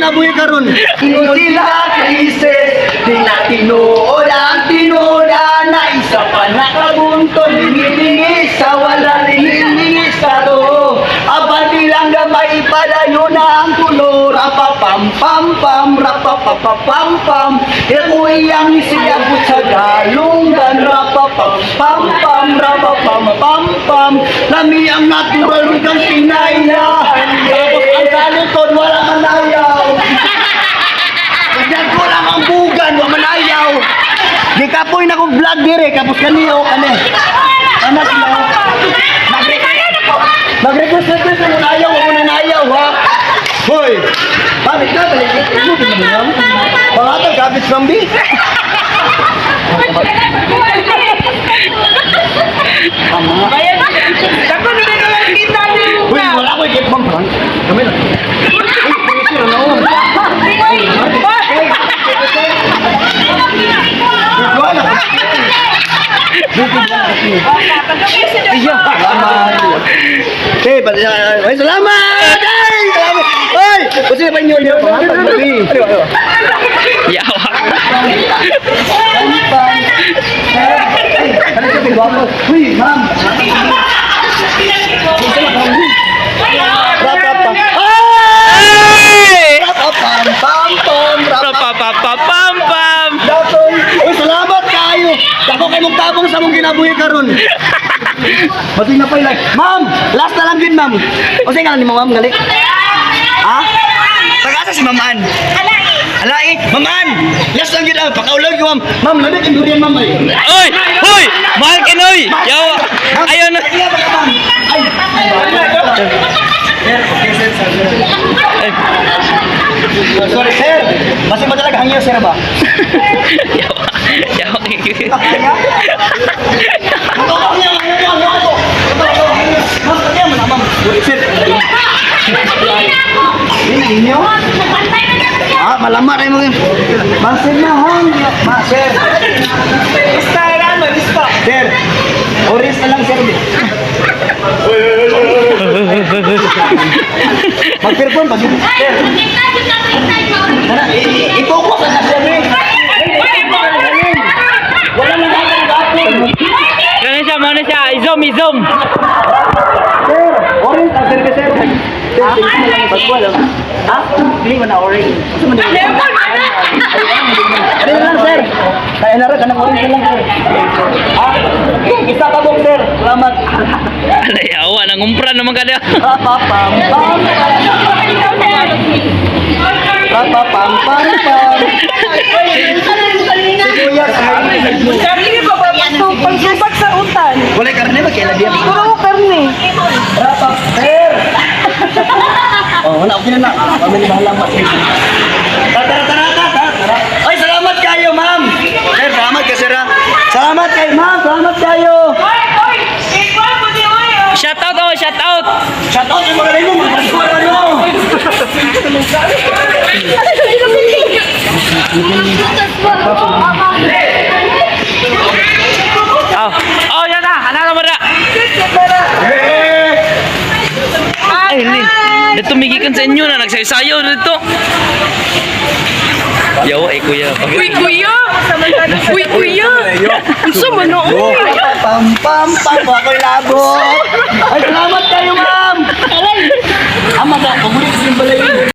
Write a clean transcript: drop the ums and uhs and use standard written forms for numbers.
kinabuhi karon. Ino sila krisis, di na tinuod ang tinuod na isa pa nakabunton, lingi sa wala lingi sa to. Apan bilang gamay padayon na ang kulor, rapa pam pam pam, rapa pa pa pam pam. Iyang siyabot sa galunggan, rapa pam pam pam, rapa pam pam pam. Lami ang natural kang pinayahan. Tapos ang salikod, wala man ayaw. Ganyan ko lang ang bugan, wala man ayaw. Di kapoy na kong vlog dire, kapos kaniyo, kani. Anak sila. Nag-request request na ayaw, wala na ayaw, ha? Hoy! Bakit ka? Balik mo, ma'am. Pangatag, kapit sambi. Tama. Dako na naman kita ni Uy, wala ko ikit, ma'am. Kami lang. Uy, sir, ano? Wala. Iya, salamat. Eh, ay, salamat! Ay, salamat! Ay, kasi na pa inyo yun. Yawa. Uy, ma'am. Rapapa. Ay! Rapapam, pam, pam, rapapam. Rapapapapam pam. Datoy. Uy, salamat kayo. Dako kay mong tabong sa mong kinabuhi karon. Bating na pa ilang. Ma'am, last na lang yun, ma'am. O sige nga ni ma'am gali. Ha? Pag-asa si Ma'am Ann. Alai. Ma'am Ann. Last lang yun, ah. Pakaulaw ko, ma'am. Ma'am, lamig ang durian, ma'am. Ay. Oy! Hoy! Mahal kinoy! Yawa. Ayun. Ay, ma'am. Ay. Sir, okay, sir, sir. Ay. Sorry, sir. Basta ba talaga hangyo, sir ba? Yawa. Yawa. Kaya? Ito, hangyo, hangyo, hangyo, ito. Ito, ito, hangyo. Ma'am, kaya mo na, ma'am. Sir. Yun, inyo? Ah, malama rin mo yun. Ma'am, sir na, hangyo. Ma, sir. Basta ano, basta. Sir. Orange na lang, sir. Mag-perform pa, sir. Tara, i-focus na siya, eh. Wala na natin gapon. Ganun siya, muna siya. I-zoom, i-zoom. Sir, orange ang sir, sir. Sir, sige na lang, pagkuha lang. Ha? Hindi mo na orange. Gusto mo na Ano na lang, sir? Kaya na rin, kanang orange na lang, sir. Ha? Isa ka bok, sir. Salamat. Alay, yawa. Nangumpra naman ka na. Rapapam, pam, rapapam, pam, pam. Si Kuya, sa Karne ba ba pagsubat sa utan? Wala karne ba? Kailan diyan? Puro karne. Rapap, sir! Oh, wala, okay na na. Ah, kami ni bahala mas. Tara, tara, tara, tara, tara. Ay, salamat kayo, ma'am. Sir, salamat ka, sir, ah. Salamat kayo, ma'am. Salamat kayo. Oy, oy, ikaw mo di oy. Shout out, oh, shout out. Shout out yung mga mo, mga pasukan ano. Oh, oh, yan na. Ano mo na? Eh! Ay, hindi. Dito migikan sa inyo na nagsayo-sayo dito. Yawa eh, kuya. Uy, kuya. Uy, kuya. Unsa man na oy? Pam, pam, pam, ako'y labo. Ay, salamat kayo, ma'am. Ama ka, paborito sa balay.